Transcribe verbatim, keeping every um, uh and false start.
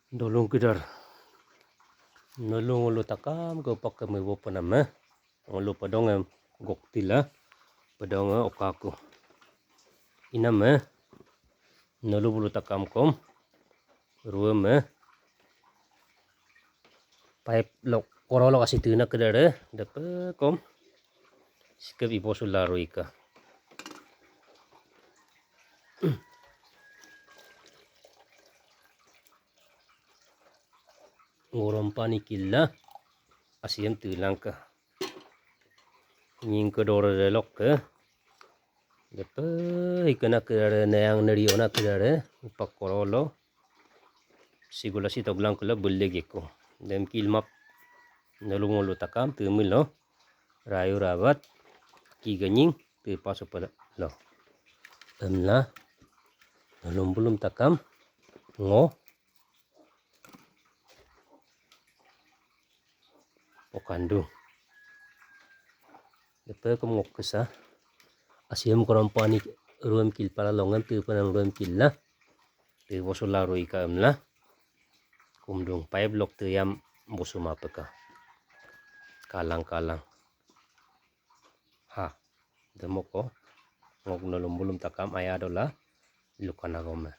Dolung kídar. Nolu ngolu takam ke pakke mebo pename. Ngolu pedonge goktila. Pedonge okaku. Iname. Nolu bulu takam kom. Rueme. Pipe lok, koro lok asi tuna kídare. Depe kom. Sikep ipo sularu ika. Gorom pani kila. Asiem tulangka. Nyingke dore delokke. Depe ikena kídare neyang neriona kídare. Upak korolo. Sigula si toglang kula bele geko. Dem kilmap. Nolu ngolu takam temilo. Rayu rabat. Ki genying. Tepa supelo. Emla. Nolum bulum takam. Ngo. Okandu. Depe kom ngok kesa. Asiem korom pani ruem kil pala longem te penang ruem kil la. Te bosu la rui ka emla. Kumdung pipe lok te yam bosu mapeka. Kalang kalang. Ha. Demoko. Ngok nolum bulum takam aya dola. Lukana gome.